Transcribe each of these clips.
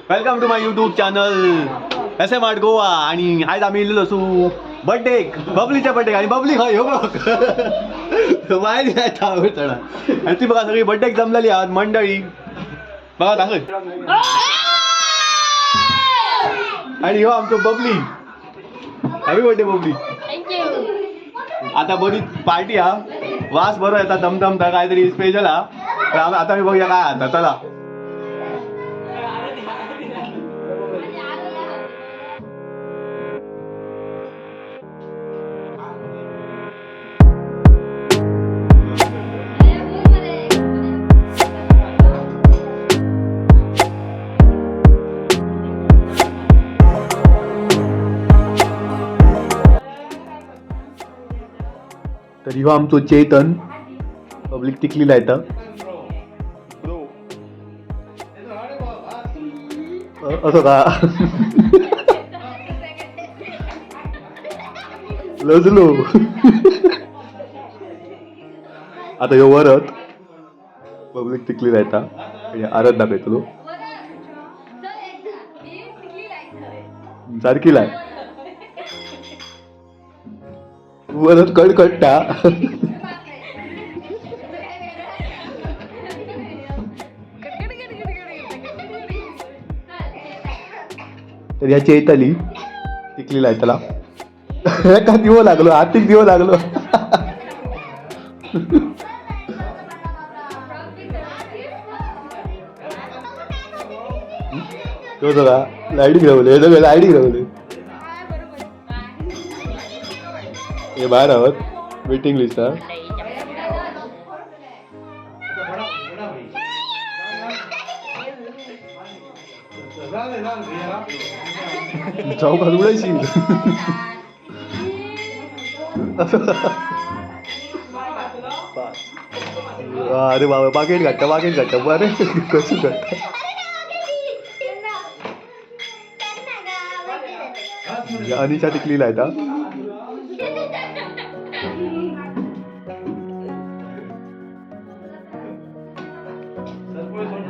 Welcome to my YouTube channel S M art Goa. आणि आयज आमी इल्लो आसू बड्डेक, बबलीच्या बड्डेक. आणि बबली खंय ह्यो बघ वायर येता चडा. आणि ती बघा सगळी बड्डेक जमलेली आहात मंडळी बघा दाखय. आणि ह्यो आमचो Babli. Happy birthday Babli. Thank you. आता बरी पार्टी हा, वास बरो येता दमदमता काहीतरी स्पेशल हा. तर आता मी बघूया काय आता चला. तर ह्यो आमचो चेतन पब्लिक टिकली लायता. असं का लजलो. आता ह्यो वरत पब्लिक टिकली लायता आणि आरत दाखयतलो सारखी लाय. वरत कडकडटा. तर ह्या चैताली टिकली लायतला. एका दिवो लागलो हातीक दिवो लागलो. तो सगळा लायटीक रावले, हे सगळे लायटीक रावले. हे बाहेर आहोत वेटिंग लिस्ट हा. चौकात उडायची. अरे बाबा पाकिट घातलं, पाकिट घातलं. बरे कसं घातलं. अनिशा टिकली लायता.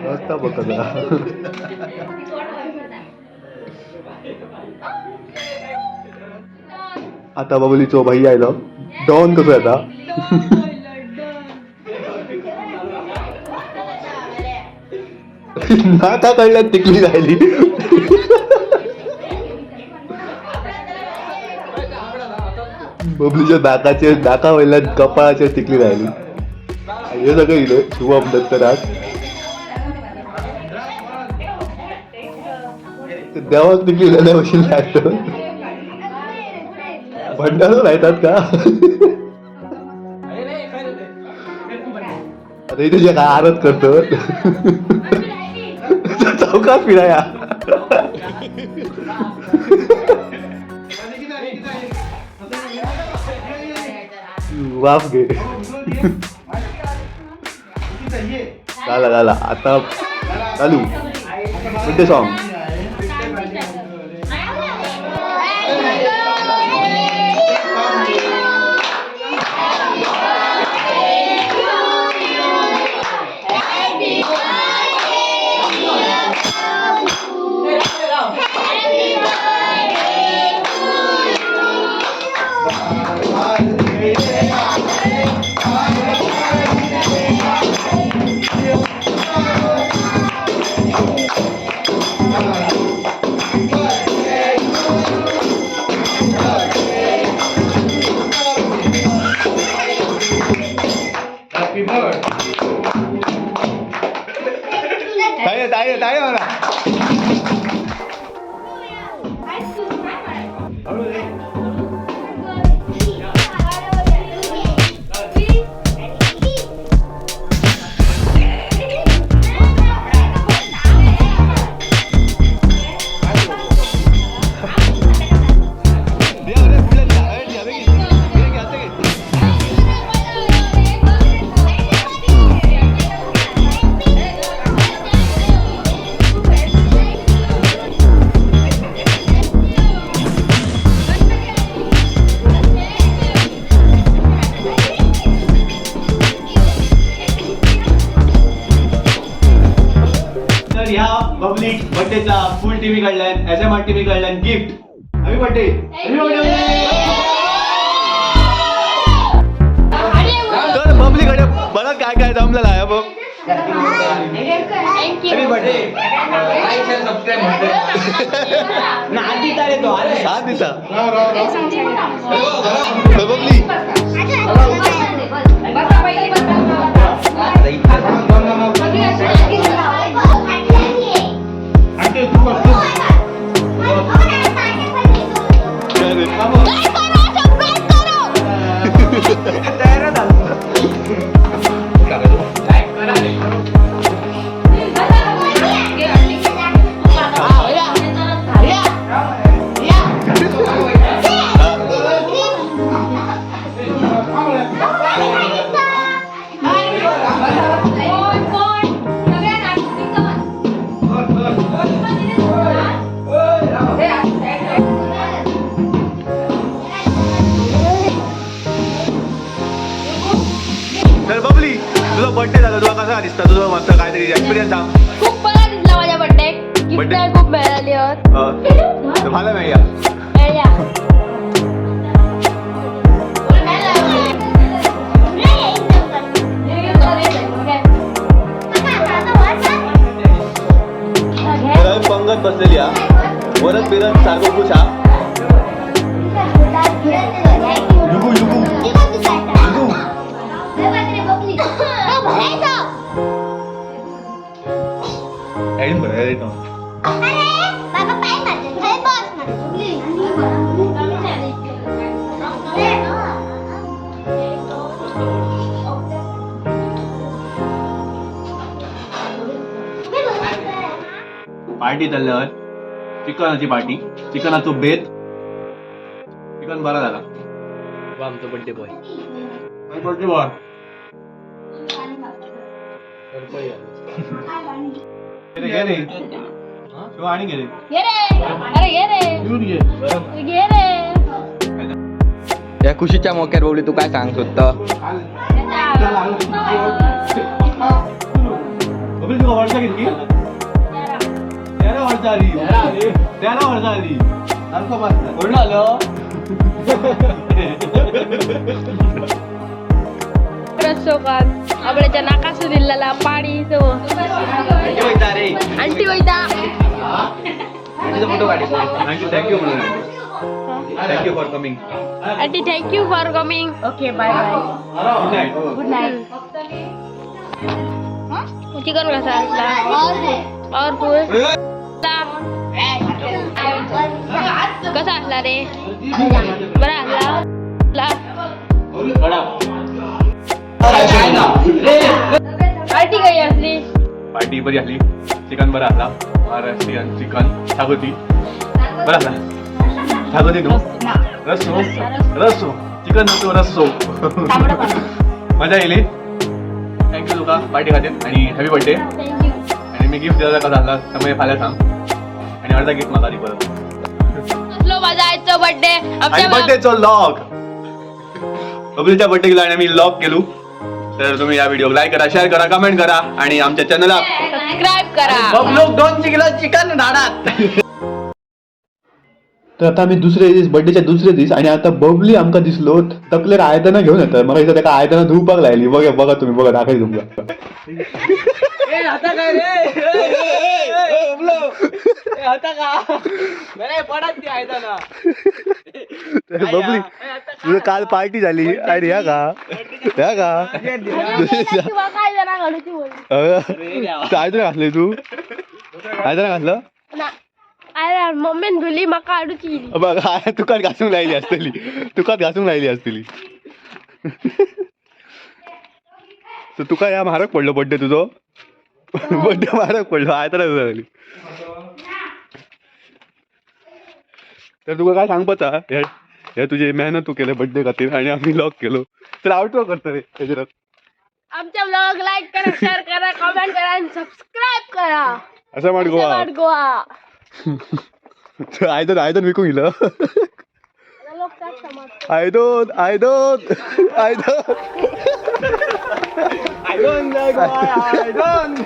मस्त बघ कसा. आता बबलीचो भाई आयलो डॉन कसो येता. नाका कडल्यान टिकली जायली. बबलीच्या नाकाचेर नाका वयल्यान कपाळाचेर टिकली राहिली. हे सगळं इले शुभम दत्तराज ते देवाक टिकली जाल्यार भशेन लागतं. भंडारो लायतात का आता इथे जे काय आरत करतो चौकात फिराया. वाफ घे. झाला झाला आता चालू बड्डे सॉन्ग. Happy birthday. टाळी टाळी टाळी म्हणा. बबली बर्थडेचा फुल टीव्ही कडल्यान, एसएमआर टीव्ही कडल्यान गिफ्ट. Happy birthday. तर बबली कडे बरं काय काय जमलेलं आहे बघ. Thank you. Happy birthday. साथ दिसा. तर बबली. तर बबली, तुझा बर्थडे झाला, तुला कसा दिसता तुझं मस्त काहीतरी एक्सपिरियन्स सांग. खूप बरा दिसला माझ्या बर्थडे. Gift Birthday? खूप मिळाली आहेत. तर मला नाही या. मिळाल्या. तर आम्ही पंगत बसलेली हा, वरत बिरत सारखं खुश हा. युगू युगू युगू. पार्टी चालल्यावर चिकनाची पार्टी, चिकनाचो बेत. चिकन बरा झाला. आमचा बर्थडे बॉय. Birthday boy. घे रे शिव आणि घे रे. घे रे, अरे घे रे, घे रे. या खुशीच्या मोक्यात बबली, तू काय सांग सोदता? बबली, तुका वर्षा कितकी? 13 वर्षा आली, 13 वर्षा आली. व्हडलो आलो. शोकात आपल्याच्या नाकासू दिलेला पाणी तो आंटी वैता. Thank you म्हणून, thank you for coming. Aunty, thank you for coming. Okay, bye bye. Good night. Good night. Chicken कसा असला? पॉवरफुल. कसा असला रे? बरा असला ला. पार्टी काही असली? पार्टी बरी आली, चिकन बरं आला, महाराष्ट्रीयन चिकन. सागोती बरं आला, सागोती न्हू, रस्सो रस्सो चिकन नव्हतो, रस्सो. मजा येयली. Thank you तुका पार्टी खातीर आणि हॅपी बर्थडे. Thank you. आणि मी गिफ्ट दिला कसा आला समय फाल्यां सांग आणि अर्धा गिफ्ट म्हाका दी परत. असलो माझा आजचा बर्थडे. आणि आमच्या बर्थडेचो लॉग, बबलीच्या बर्थडे गेलो आणि आम्ही लॉग केलो. तर तुम्ही या व्हिडिओ लाईक करा, शेअर करा, कमेंट करा आणि आमच्या चॅनलला सबस्क्राईब करा. बबलू 2 किलो चिकन धाडात. तर आता आम्ही दुसरे दीस, बर्थडेच्या दुसरे दीस आणि आता बबली आमका दिसलो तकलेर आयदना घेऊन येतात. मला इथं त्याका आयदना धुवपाक लायली. बघा बघा, तुम्ही बघा, दाखवली तुमका. आता काय रे? आता का पडत ती आयताना? तर बबली, तुझं काल पार्टी झाली आणि ह्या का ह्या का किंवा काय जरा घालूची बोल. आयदना घातलंय तू? आयदना घातलं? ना, अरे मम्मीन धुली, माका हाडूची गेली. बघ, तुकाच घासूंक लायली असतली, तुकाच घासूंक लायली असतली. तर तुका ह्या म्हारग पडलो बड्डे, तुझो बड्डे म्हारग पडलो, आयतना लागली. तर तुका काय सांगपाचा, हे हे तुझी मेहनत तू केलं बड्डे खातीर आणि आम्ही लॉक केलो. तर आउटरो करतो रे तेजेर. आमच्या ब्लॉग लाईक करा, शेअर करा, कमेंट करा आणि सबस्क्राईब करा. असं म्हण गोवा. गोवा. आयदन आयदन विकून गेलं. लोक काय समजतात? आयदोन आयदोन आयदोन. I don't.